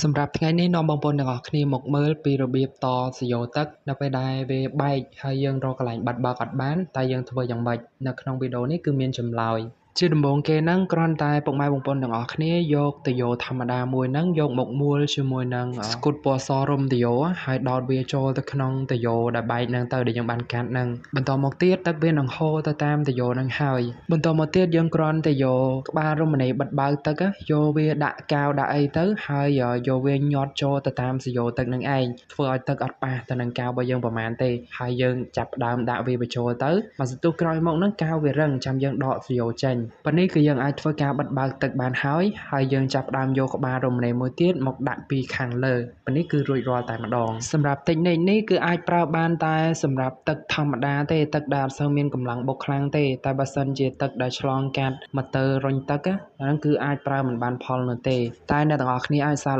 សម្រាប់ថ្ងៃនេះនាំបងប្អូនទាំងអស់គ្នាមកមើលពីរបៀបតសយោទឹកនៅពេលដែលវាបែកហើយយើងរកកន្លែងបាត់បើកអត់បានតើយើងធ្វើយ៉ាងម៉េចនៅក្នុងវីដេអូនេះគឺមានចម្លើយជាដំបូងគេហ្នឹងគ្រាន់តែពុកម៉ែបងប្អូនទាំងអស់គ្នាយកតយោធម្មតាមួយហ្នឹងយកមកមួលជាមួយនឹងស្គុតពណ៌សរុំតយោហើយដោតវាចូលទៅក្នុងតយោដែលបែកហ្នឹងទៅដែលយើងបានកាត់ហ្នឹងបន្តមកទៀតទឹកវានឹងហូរទៅតាមតយោហ្នឹងហើយបន្តមកទៀតយើងគ្រាន់តែយកក្បាលរមណីបិទបើកទឹកយកវាដាក់កាវដាក់អីទៅហើយយកវាញាត់ចូលទៅតាមសយោទឹកនឹងឯងធ្វើឲ្យទឹកអត់ប៉ះទៅនឹងកាវរបស់យើងប្រហែលទេហើយយើងចាប់ផ្ដើមដាក់វាបញ្ចូលទៅមកសន្ទុះក្រោយមកហ្នឹងកាវវារឹងចាំយើងដកសយោចេញប៉ុន្នេះគឺយើងអាចធ្វើការបិទបើកទឹកបានហើយហើយយើងចាប់ផ្ដើមយកក្បាលរមណីមួយទៀតមកដាក់ពីខាងលើប៉ុន្នេះគឺរួចរាល់តែម្ដងសម្រាប់តិចនិកនេះគឺអាចប្រើបានតែសម្រាប់ទឹកធម្មតាទេទឹកដែលអត់សូវមានកម្លាំងបុកខ្លាំងទេតែបើសិនជាទឹកដែលឆ្លងកាត់ម៉ូទ័ររុញទឹកហ្នឹងគឺអាចប្រើមិនបានផលនោះទេតែអ្នកទាំងអស់គ្នាអាចសាក